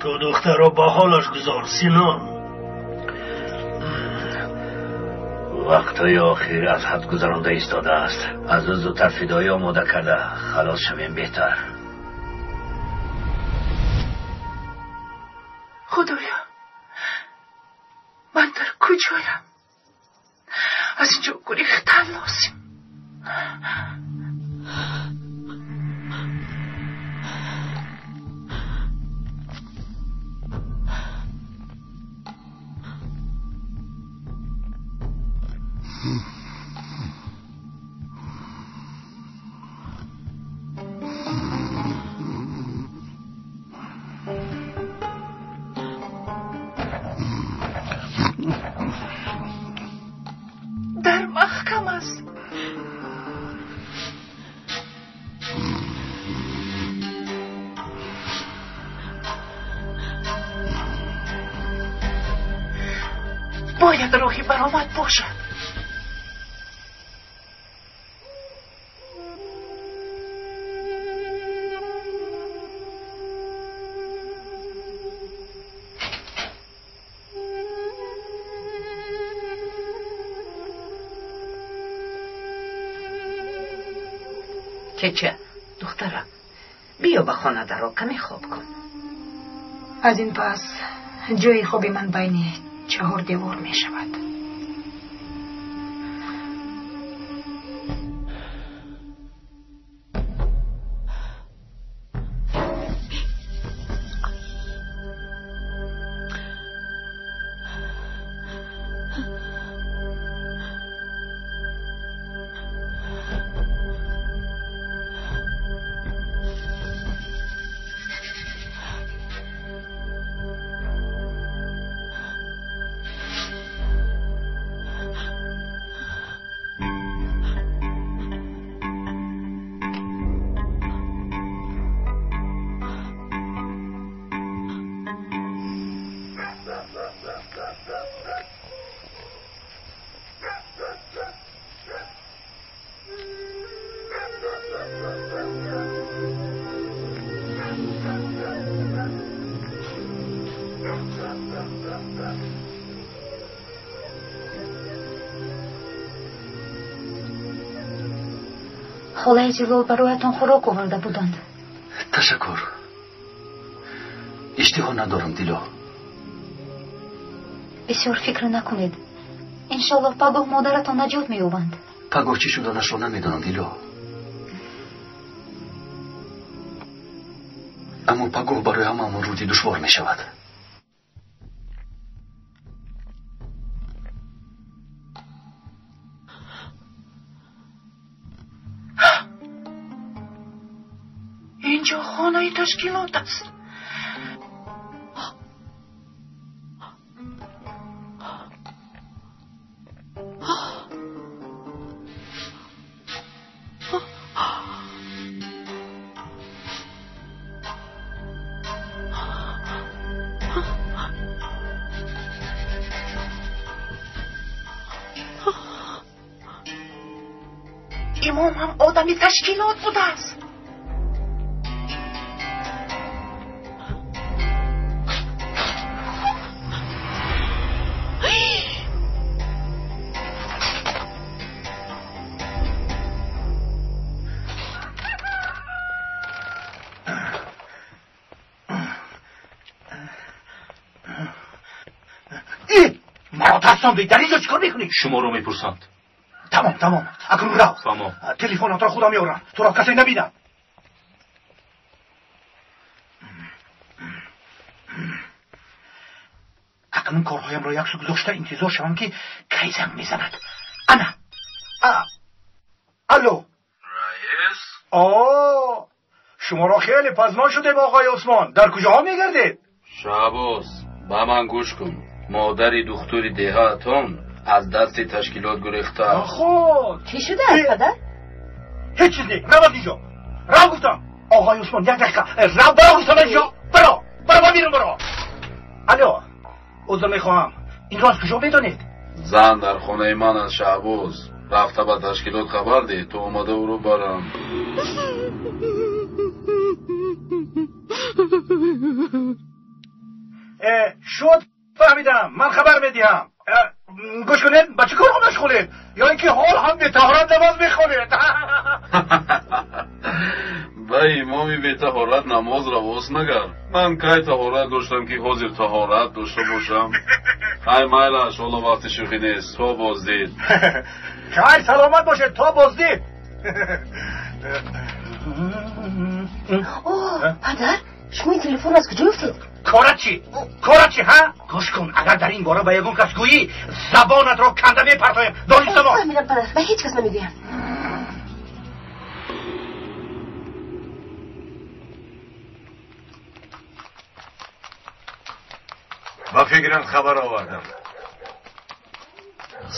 Ту духтарро ба ҳолаш гузор, Синон. Вақтҳои охир аз ҳад гузаронда истодааст. Аз ӯ зудтар фидоӣ омода карда халос шавем беҳтар. Худоё, ман дар куҷоям? Аз инҷо гурехтан лозим. Дар маҳкам аст. Бояд роҳи баромад бошад. Кеча, духтарам, биё ба хона даро, каме хоб кун. Аз ин пас ҷои хоби ман байни чаҳор девор мешавад. Холаи Зилол бароятон хӯрок оварда буданд. Ташаккур. Иштиҳо надорам, Дило. Бисёр фикр накунед. Иншоллоҳ пагоҳ модаратон наҷот меёбанд. Пагоҳ чӣ шуданашро намедонам, Дило. Аммо пагоҳ барои ҳамаамон рӯзи душвор мешавад. Инҷо хонаи ташкилот аст. Имом ҳам одами ташкилот будааст. Дар инҷо чӣ кор мекунӣ? Шуморо мепурсанд. Тамом, тамом. Акнун рав. Тамом. Телефонатро худам меорам. Туро касе набинад. Акнун корҳоямро яксу гузошта интизор шавам, ки кай занг мезанад. Ана. Алло. Раис? О, шуморо хеле пазмон шудем, оғои Усмон. Дар куҷоҳо мегардед? Шаҳбоз, ба ман гӯш кун. Модари духтури деҳаатон аз дасти ташкилот гурехтааст. Худ чӣ шудааст, падар? Ҳеҷ чиз не. Рав аз инҷо. Рав гуфтам. Оғои Усмон, як дақиқа. Рав, баро гуфтам аз инҷо. Баро. Баро, ба берун баро. Алло. Узр мехоҳам. Инро аз куҷо медонед? Зан дар хонаи ман аст, Шаҳбоз. Рафта ба ташкилот хабар деҳ, то омада ӯро барам. Шуд, фаҳмидам, ман хабар медиҳам. Гӯш кунед, ба чӣ корҳо машғулед? Ё ин ки ҳол ҳам бетаҳорат намоз мехонед? Ба имоми бетаҳорат намоз равост нагар. Ман кай таҳорат доштам ки ҳозир таҳорат дошта бошам? Ай майлаш, ҳоло вақти шӯхӣ нест. То боздид. Хайр, саломат бошед, то боздид. О, падар, шумо ин телефонро аз куҷо ёфтед? Корат чӣ? Корат чӣ, ҳа? Гӯш кун, агар дар ин бора ба ягон кас гӯӣ, забонатро канда мепартоем. Донистамо? Фаҳмидам, падар, ба ҳеҷ кас намегӯям. Ба фикрам хабар овардам.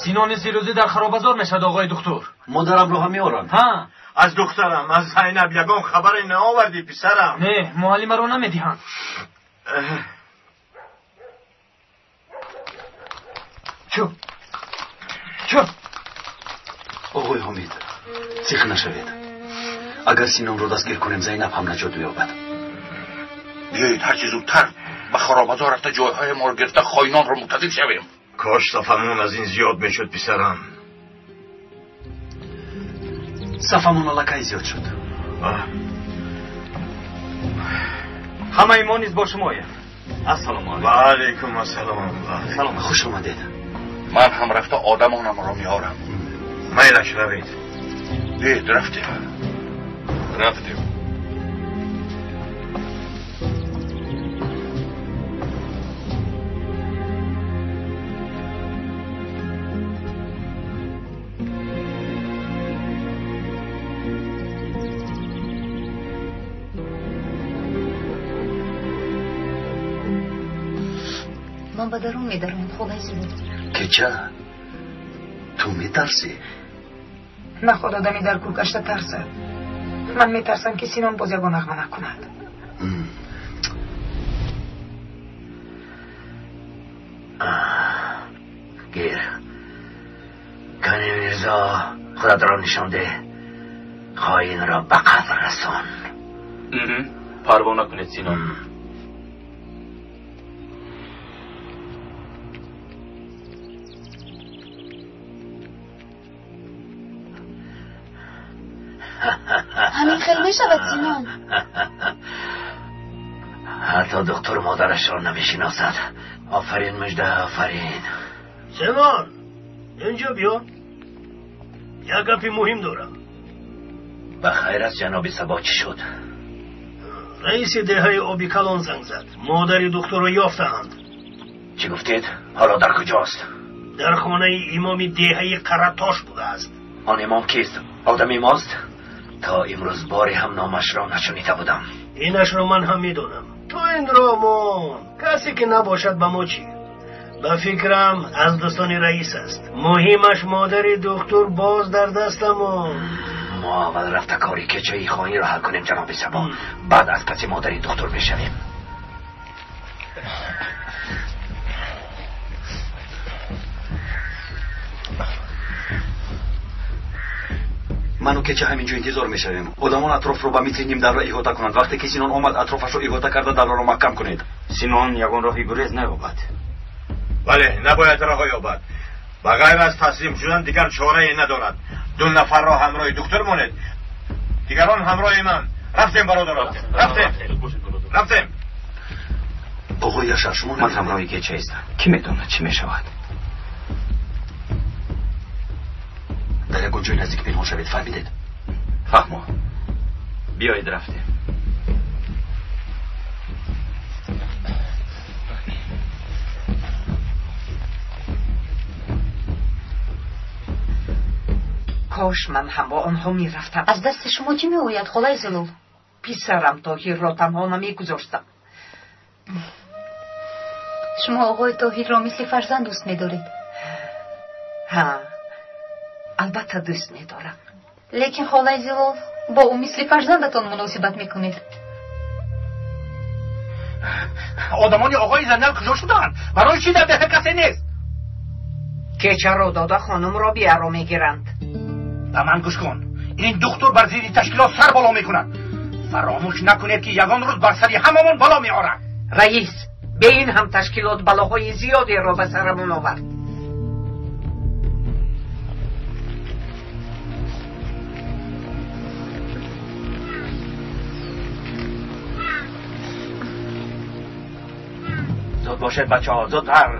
Синони Сирӯзӣ дар харобазор мешавад, оғои духтур. Модарамро ҳам меоранд. Ҳа. Аз духтарам, аз Зайнаб ягон хабаре наовардӣ, писарам? Не, муаллимаро намедиҳанд. Чӯ? Чӯ? Оғои Ҳомид, сиқ нашавед. Агар Синонро дастгир кунем, Зайнаб ҳам наҷот меёбад. Биёед ҳарчи зудтар ба харобазор рафта ҷойҳои моро гирифта хоинонро мунтазир шавем. Кош сафамон аз ин зиёд мешуд, писарам. Сафамон аллакай зиёд шуд. Ҳамаи мо низ бо шумоем. Ассалому алайкум. Ва алайкум ассалом. Салом. Хуш омадед. Ман ҳам рафта одамонамро меорам. Майлаш, равед. Биёед, рафтем. Рафтем. Ман ба дарун медароям, холаи Зулол. Кеча, ту метарсӣ? Наход одами дар кӯр гашта тарсад. Ман метарсам ки Синон боз ягон нағма накунад. Гир. Кани Мирзо, худатро нишон деҳ. Хоинро ба қатл расон. Парво накунед, Синон. Ҳамин хел мешавад, Синон. Ҳатто духтур модарашро намешиносад. Офарин, Мужда, офарин. Синон, инҷо биё. Як гапи муҳим дорам. Ба хайр аст, ҷаноби Сабо, чӣ шуд? Раиси деҳаи оби калон занг зад. Модари духтурро ёфтаанд. Чӣ гуфтед? Ҳоло дар куҷост? Дар хонаи имоми деҳаи Қаратош будааст. Он имом кист? Одами мост? То имрӯз боре ҳам номашро нашунида будам. Инашро ман ҳам медонам. Ту инро мон. Касе ки набошад ба мо чӣ? Ба фикрам аз дӯстони раис аст. Муҳимаш модари духтур боз дар дастамон. Мо аввал рафта кори кечаи хоиниро ҳал кунем, ҷаноби Сабо. Баъд аз паси модари духтур мешавем. Ману кеча ҳаминҷо интизор мешавем. Одамон атрофро ба мисли нимдавра иҳота кунанд. Вақте ки Синон омад, атрофашро иҳота карда давраро маҳкам кунед. Синон ягон роҳи гурез наёбад. Бале, набояд роҳ ёбад. Ба ғайр аз таслим шудан дигар чорае надорад. Ду нафарро ҳамроҳи духтур монед, дигарон ҳамроҳи ман. Рафтем, бародарон, рафтем, рафтем. Оғои Яшар, шумо ман ҳамроҳи кеча истам. Кӣ медонад чӣ мешавад? Дар ягон ҷои наздик пинҳон шавед, фаҳмидед? Фаҳмо. Биёед, рафтем. Кош ман ҳам бо онҳо мерафтам. Аз дасти шумо чӣ меояд, холаи Зулол? Писарам Тоҳирро танҳо намегузоштам. Шумо оғои Тоҳирро мисли фарзанд дӯст медоред? Ҳа, албатта дӯст медорам. Лекин холаи Зилол, бо ӯ мисли фарзандатон муносибат мекунед. Одамони оғои Зайнал куҷо шуданд? Барои чӣ дар деҳа касе нест? Кечаро дода хонум Робияро мегиранд. Ба ман гӯш кун. Ин духтур бар зидди ташкилот сар боло мекунад. Фаромӯш накунед, ки ягон рӯз бар сари ҳамамон бало меорад. Раис, бе ин ҳам ташкилот балоҳои зиёдеро ба сарамон овард. Зуд бошед, бачаҳо, зудтар.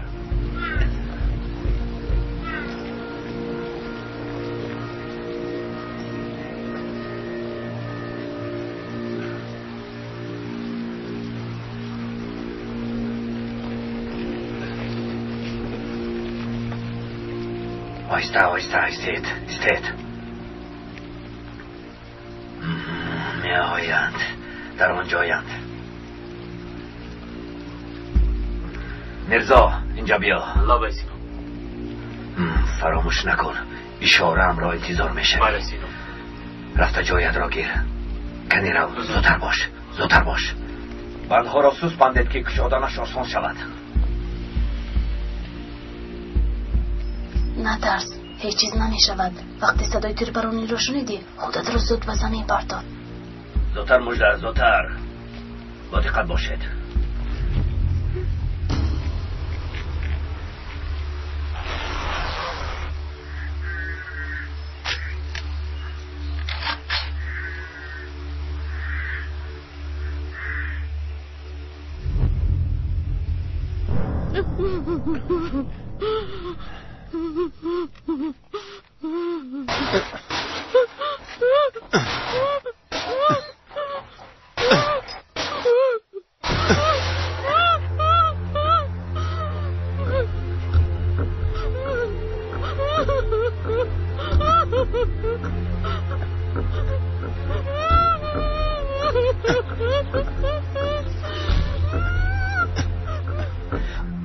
Оҳиста, оҳиста, истед, истед. Меоянд, дар он ҷоянд. Мирзо, инҷа биё. Лабай Сино. Фаромӯш накун, ишораамро интизор мешавӣ. Бале Сино. Рафта ҷоятро гир. Кани рав, зудтар бош, зудтар бош. Бандҳоро сус бандед, ки кушоданаш осон шавад. Натарс, ҳеҷ чиз намешавад. Вақте садои тирбарониро шунидӣ, худатро зуд ба замин партоф. Зудтар, Мужда, зудтар. Бо диққат бошед.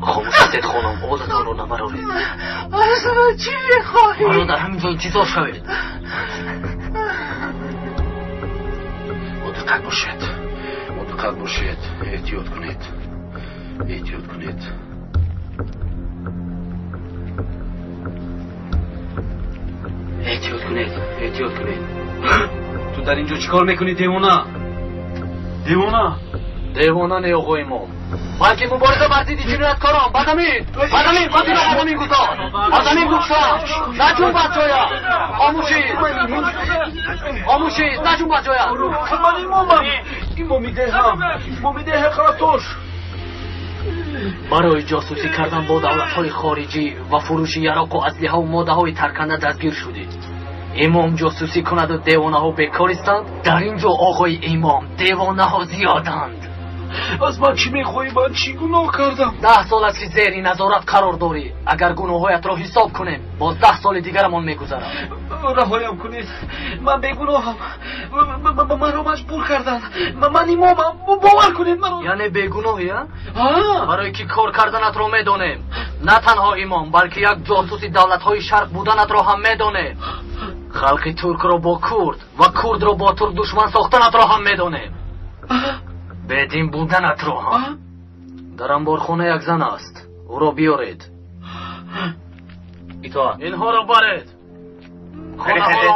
Хомӯш ҳастед, хонум, овозатонро набароред. Аз ман чӣ мехоҳӣ? Маро дар ҳамин ҷо интизор шавед. Бо диққат бошед, бо диққат бошед, эҳтиёт кунед, эҳтиёт кунед. Эҳтиёт кунед, эҳтиёт кунед. Ту дар ин ҷо чӣ кор мекунӣ, девона? Девона? Девона не, оғои имом, балки мубориза бар зидди ҷинояткорон. Ба замин, ба замин, ба замин, ба замин гузор, ба замин гузор. Наҷун ба ҷоя. Хомӯшӣ, хомӯшӣ, наҷун ба ҷоя. Ман имомам, имоми деҳам, имоми деҳа Қаратош. Барои ҷосусӣ кардан бо давлатҳои хориҷӣ ва фурӯши яроқу аслиҳаву моддаҳои тарканда дастгир шудед. Имом ҷосусӣ кунаду девонаҳо бекористанд. Дар ин ҷо, оғои имом, девонаҳо зиёданд. Аз ман чӣ мехоҳӣ? Ман чӣ гуноҳ кардам? 10 сол аст, ки зери назорат қарор дорӣ. Агар гуноҳҳоятро ҳисоб кунем, боз 10 соли дигарамон мегузарад. Раҳоям кунед, ман бегуноҳам. Маро маҷбур карданд. Ман имомам, бовар кунед маро. Яъне бегуноҳӣ, а? Барои ки кор карданатро медонем. На танҳо имом, балки як ҷосуси давлатҳои шарқ буданатро ҳам медонем. Халқи туркро бо курд ва курдро бо турк душман сохтанатро ҳам медонем. Бедин буданатро ҳам. Дар анборхона як зан аст, ӯро биёред. Итоат. Инҳоро баред. Хонаҳоро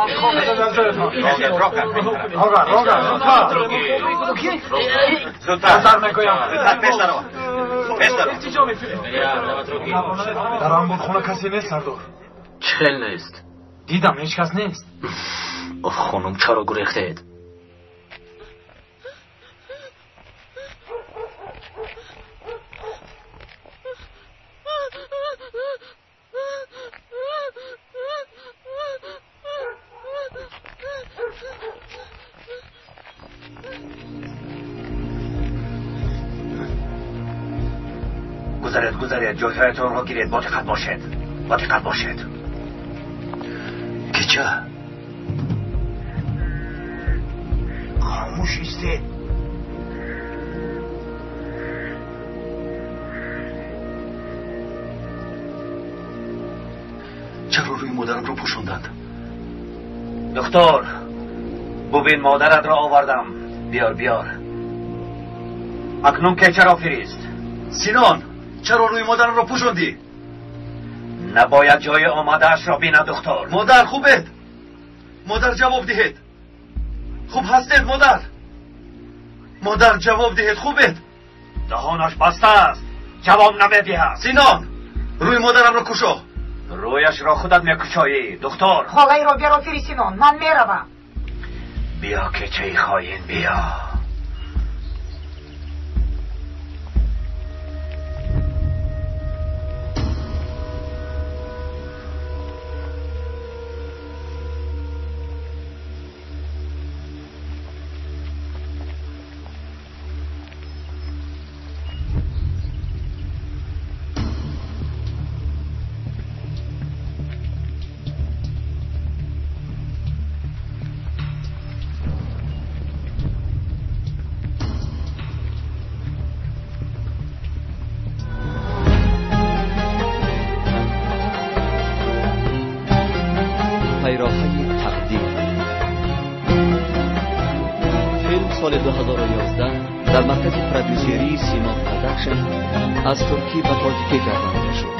Зудтар мегӯям. Пеш даро. Дар анборхона касе нест, сардор. Чӣ хел нест? Дидам, ҳеҷ кас нест. Оф, хонум, чаро гурехтед? Гузаред, гузаред, ҷойҳоятонро гиред, бо диққат бошед, бо диққат бошед. Кеча, хомӯш истед. Чаро рӯи модарамро пӯшонданд? Духтур, бубин, модаратро овардам. Биёр, биёр. Акнун кечаро фирист. Синон, чаро рӯи модарамро пӯшондӣ? Набояд ҷои омадаашро бинад, духтур. Модар, хубед? Модар, ҷавоб диҳед. Хуб ҳастед, модар? Модар, ҷавоб диҳед, хубед? Даҳонаш баста аст, ҷавоб намедиҳад. Синон, рӯи модарамро кушо. Рӯяшро худат мекушоӣ, духтур. Холаи Робиаро фири Синон, ман меравам. Биё, кечаи хоин, биё. Соли 2011 дар маркази продюсерии Сима Продакшн аз туркӣ ба тоҷикӣ гардонида шуд.